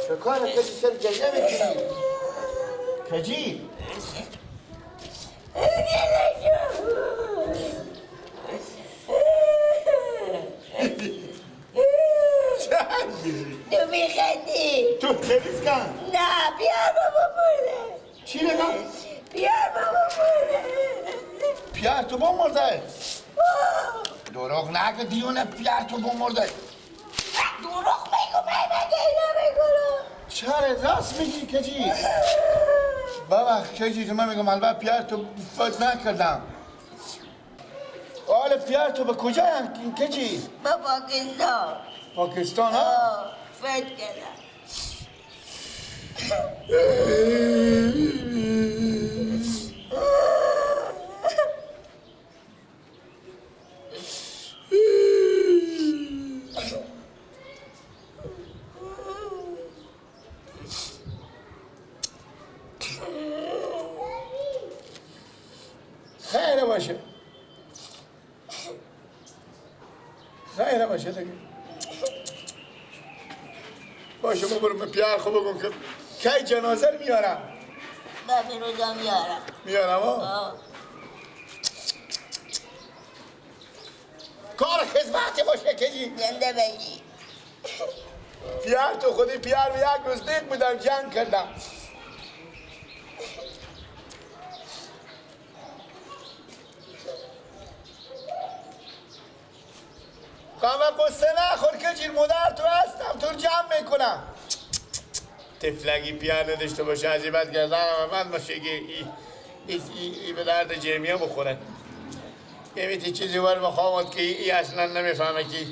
چه کاره کجی چرا گریه میکنی؟ کجی؟ تو میخندی؟ تو خیلیز کن؟ نه پیار بابا مرده. چی بگم؟ پیار بابا مرده. پیار تو با مرده؟ دروغ نگو دیونه، پیار تو با مرده. دروغ میگم من گریه میکنم. چرا راست میگی کجی؟ بابا کجی تو من میگم البته پیار تو فوت نکردم. حالا پیار تو به کجا کجی؟ به پاکستان. پاکستان ها؟ فوت کردم. خیر باشه، خیر باشه دیگه. باشه ما برو به پیار خود بگم که کی جنازه رو میارم. من روزا میارم. میارم ها؟ کار خدمت باشه کجی؟ زنده بگی. پیار تو خودی پیار به یک روز دیگ بودم جنگ کردم. قامه قصه نخور که مادر تو هستم تو رو جمع میکنم. تفلگی پیار نداشته باشه از این بعد گردنم من باشه که ای به درد جمعیه بخوره. یه چیزی بر مخوامد که ای اصلا نمیفهمه که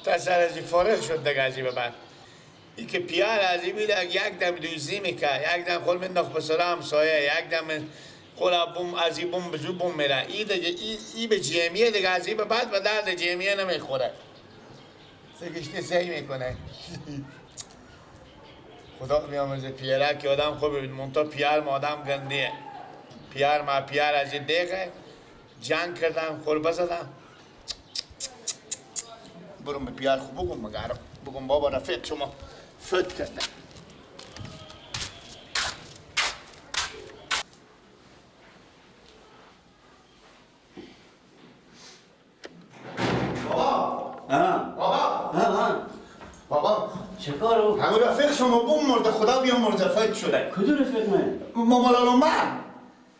تا سر از این فارغ شد دیگه از این به بعد. ای که پیار از این بیده یک دم دوزی میکرد، یک دم خود منداخت به سر همسایه، یک دم خود بوم از این بوم به زو بوم میره. ای دیگه ای به جمعیه دیگه از این به بعد به درد جمعیه نمیخوره. سگشته سعی میکنه. خدا میامرزه پیاره که آدم خوب ببین، منتها پیار ما آدم گندیه. پیار ما پیار از این دیگه جنگ کردم خوربه زدم. برم به پیار خوب بگم مگرم بگم بابا رفیق شما فوت کرده. بابا چه کارو؟ همون رفیق شما بوم مرده، خدا بیامرزه فوت شده. کدوم رفیق من؟ مامالالو من.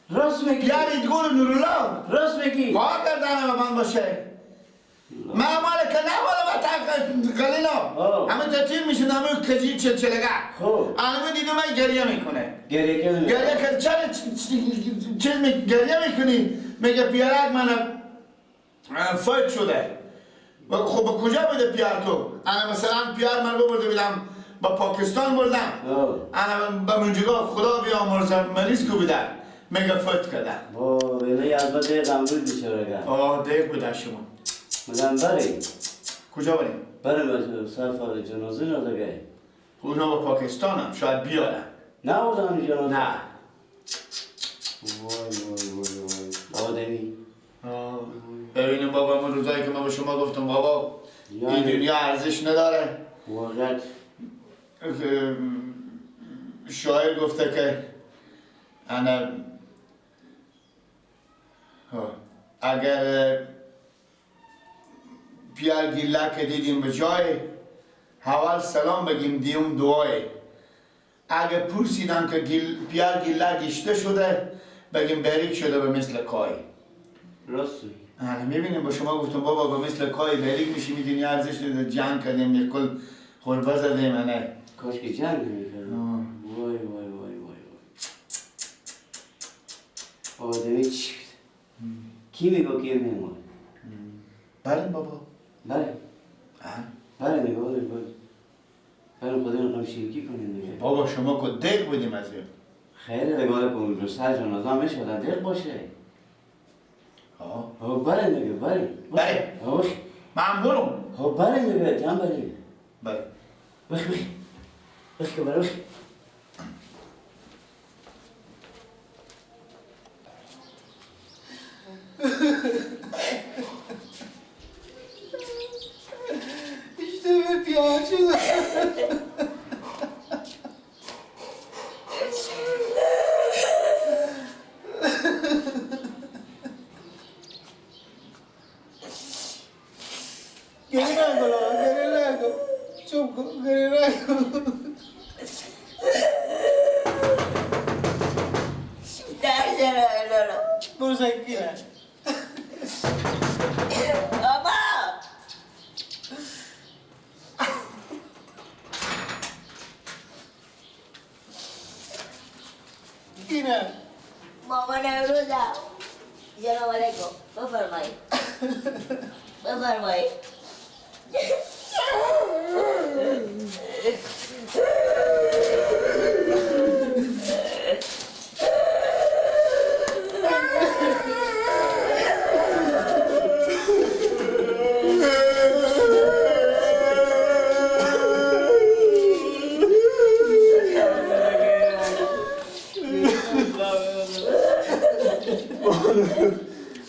راست میگی؟ یاری گل نورالله. راست میگی؟ با گردن من باشه. من مال که نبالا با قلیلا همه تطیر میشن همه کجی چلچلگه. خب همه دیدم من گریه میکنه. گریه کنه؟ گریه کرد. چرا چیز گریه میکنی؟ میگه پیارک من فوت شده. خب به کجا بوده پیار تو؟ انا مثلا پیار من ببرده بودم با پاکستان بردم. انا به منجگاه خدا بیامرزه مریض کو بوده میگه فوت کرده. وای ولی البته غم بود بیچاره. آه دیگ بوده شما. مدام بری. کجا بریم؟ بریم سفر جنازه نداره. خب اونا با پاکستان هم شاید بیارن. نه بردن جنازه؟ نه. وای وای وای وای آدمی. ببینیم بابا من روزایی که من به شما گفتم بابا این دنیا ارزش نداره. واقعا شاعر گفته که انا اگر پیار گیله که دیدیم به جای حوال سلام بگیم دیم دعای، اگر پرسیدن که پیار گیله گشته شده بگیم بریک شده به مثل کای. راست میگی. میبینیم با شما گفتم بابا به مثل کای بریک میشی میدونی ارزش نداره. جنگ کردیم یک کل خوربه زدیم. انا کاش که جنگ نمیکردم. وای وای وای وای وای آدمی چی کی میگه کی میمونه؟ بله بابا. بله. بله دیگه بله بله. خدا رو شیرکی کنیم دیگه. بابا شما که دیگ بودیم از این. خیلی دیگه حالا که سر جنازه هم میشه آدم دیگ باشه. آه. بله دیگه بله. بله. من برم. خب بله دیگه تام بله. بله. بخ بخ. بخ که بله بخ. İşte bir piyaçı. برو سکینه. بابا اینه مامان امروزم. سلام علیکم. بفرمایید بفرمایید.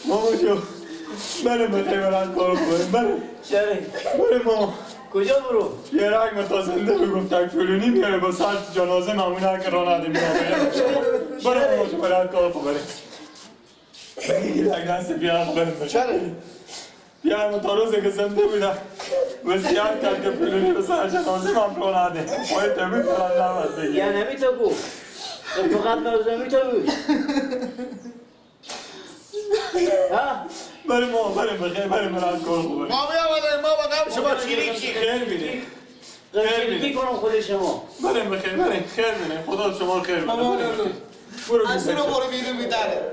ماما جو برم بخیر برم کارو کنیم. برم چرا؟ برم ماما. کجا برو؟ یه رگ تا زنده بگفت تک فلونی میاره با سر جنازه ممونه که راه نده میاره. برم ماما جو برم کارو کنیم. برم یک دست بیارم برم. چرا؟ بیارم تا روزی که زنده بودم وصیت کرد که فلونی به سر جنازه من رو نده. باید تبید برم نباید بگیر. یعنی همی تو گفت؟ تو فقط نازمی تو بود؟ بریم ما بریم بخیر بریم برم کار خوبه. ما بیامدیم ما با قبل شما چیریکی خیر میده. خیر کنم خود شما. بریم بخیر بریم خیر میده. خدا شما خیر میده. مامان از رو برو بیرون میداره.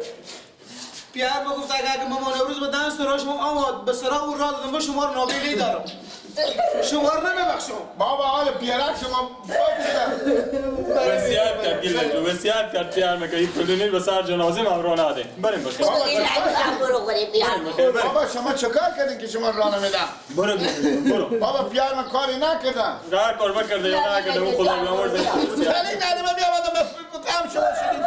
پیار ما گفت اگر مامان امروز به دست را شما آمد به سرا او را دادم با شما رو نابیلی دارم. شما رو نمیبخشم. بابا حال پیارک شما وصیت کرد گیلتو وصیت کرد پیار میگه این فلونی به سر جنازه من رو نده. بریم بخیر. بابا شما چیکار کردین که شما رو نمیدم؟ برو برو. بابا پیار من کاری نکردم. هر کار بکرده یا نکرده اون خدا بیامرزه. ولی نه من بیامدم بفهم شما شدید.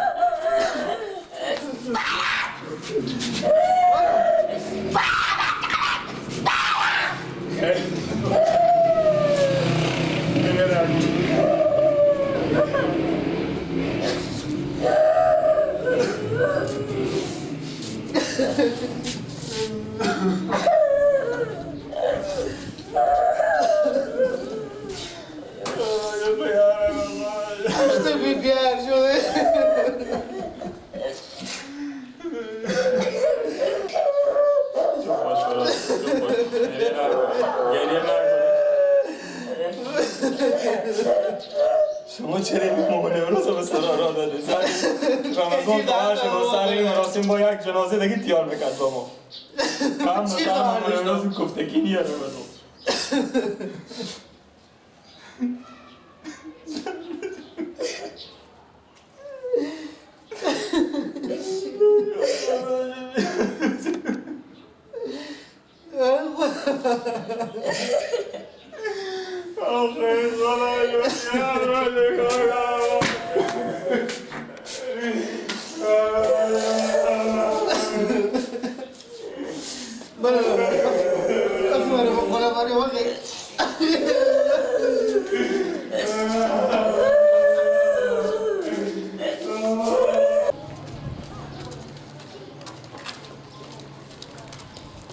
شما چرا این مامان امروز به سرا را دادی؟ رمضان خواهر شما سر این مراسم با یک جنازه دیگه تیار بکرد با ما. کم مثلا مامان امروز کفتگی نیه رمضان. آخه خدایا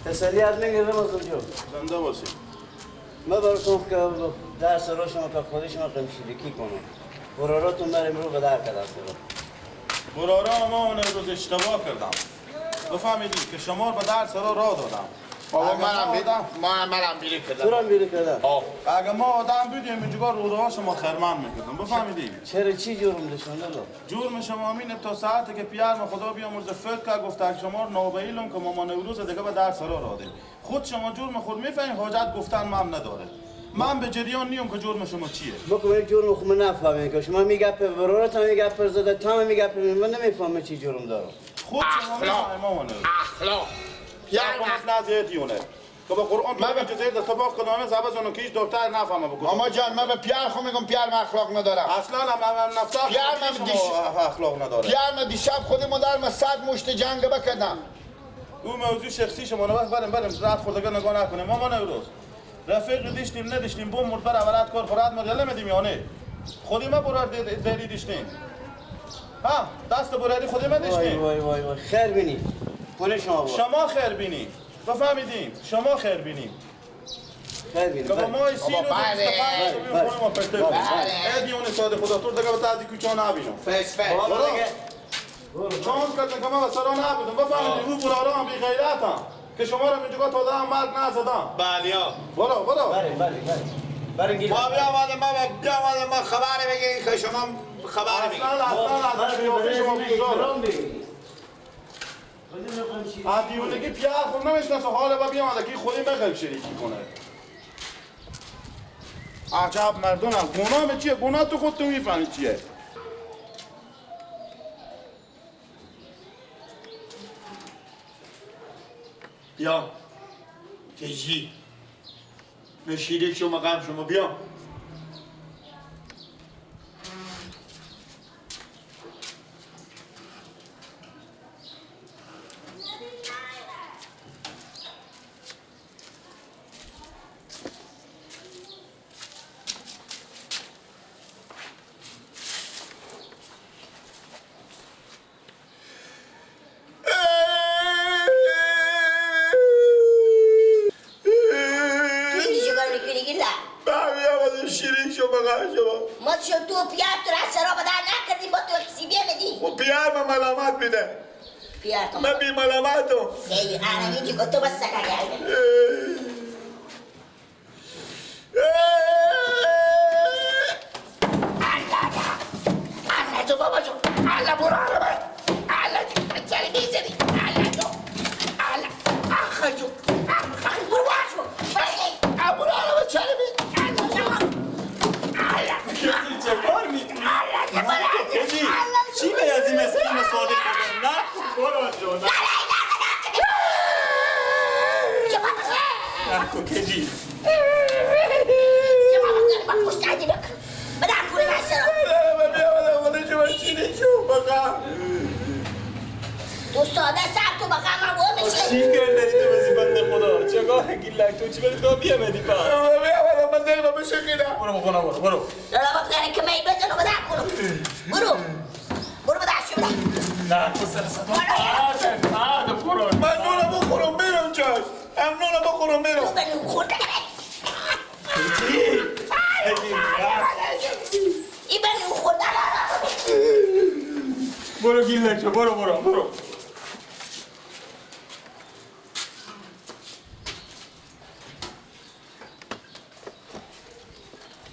تسلیت میگیرم از اونجا. زنده باشی. من براتون که درس را شما که خود شما قمشیدگی کنم. براراتون من امروز به در کردم. برارا ما اون روز اشتباه کردم. بفهمیدی که شما به درس را راه دادم. بابا منم بیری کردم. تو را بیری کردم. اگه ما آدم بودیم اینجا روده ها شما خرمن میکردم. بفهمیدی؟ چرا چی جرم داشتن الله؟ جرم شما همینه تا ساعتی که پیرم خدا بیامرزه فکر کرد گفت اگه شما رو نابیلم که مامان نوروز دیگه به درس را دادیم. خود شما جرم خود میفهمی حاجت گفتن من نداره. من به جریان نیم که جرم شما چیه. ما که جرم خود من نفهمیم که شما میگه برارتون میگه پر زده تام میگه من نمیفهمم چی جرم دارم. خود شما میفهمی مامان نوروز. اخلاق یعنی که به قرآن من به جزایر دست باز کنم زبزونو که هیچ دکتر نفهمه بگو. ماما جان من به پیار خو میگم پیار من اخلاق ندارم. اصلا من نفته پیار من اخلاق نداره. پیار من دیشب خود مادر من 100 مشت جنگ بکردم. او موضوع شخصی شما رو بریم رد خودگاه نگاه نکنه. ماما نوروز رفیق داشتیم نداشتیم بوم مرد بر اولت کار خورد ما یله میدیم یا نه؟ خودی ما برار دری داشتیم. ها دست براری خودی ما داشتیم. وای وای وای خیر بینی. خونه شما بود. شما خیر بینی. بفهمیدیم شما خیر بینی. که با ما 30 روز 25 رو خونه ما پرته کنیم. ای دیونه ساده خدا تو دیگه به تعدی کوچه نبینم. فس فس. چانس کردن که من سرا نبودم. بفهمید رو برارا هم بی غیرتم که شما رو اینجا تا دم مرگ نزدم. بله ها. برو برو. بله بله بله. ما بیامدم ما خبر بگیریم که شما خبر بگیرید. اصلا از قیافه شما بیزارم. از دیوونگی پیار خود نمیشناسه حالا با بیامده که خودی بخواه شریکی کنه. عجب مردونم. گناه به چیه؟ گناه تو خودتون میفهمی چیه. بیا کجی نشیرک شما غم شما بیا. ما تو پیار تو را سرا بدن نکردیم با تو کسی بیامدی. و پیار من ملامت میده. پیار تو من بی ملامتم. خیلی آره اینجا تو بس سکا کرده. الله تو بابا جو الله برو عربه الله چلی میزنی الله تو الله آخ جو آخ برو باشو برو عربه چلی میزنی. چه کار میکنی؟ چی به از این مسکین صادق کنم؟ نه برو جو نه نه تو کجی؟ تو ساده سر تو بقیه من و میشه. چی کردی تو بزی بنده خدا؟ چه کار گیلک تو چی بری تو بیامدی پس؟ من دلم بشکیدم. برو بخونه برو برو. لالا بخیر که می بزنو بده کنم. برو برو بده شو بده. نه تو سر صدا. نه برو. من نونو بخورم برم چاش. هم نونو بخورم برم. تو به نون خورده. چی؟ این به نون خورده. برو گیلک برو برو برو.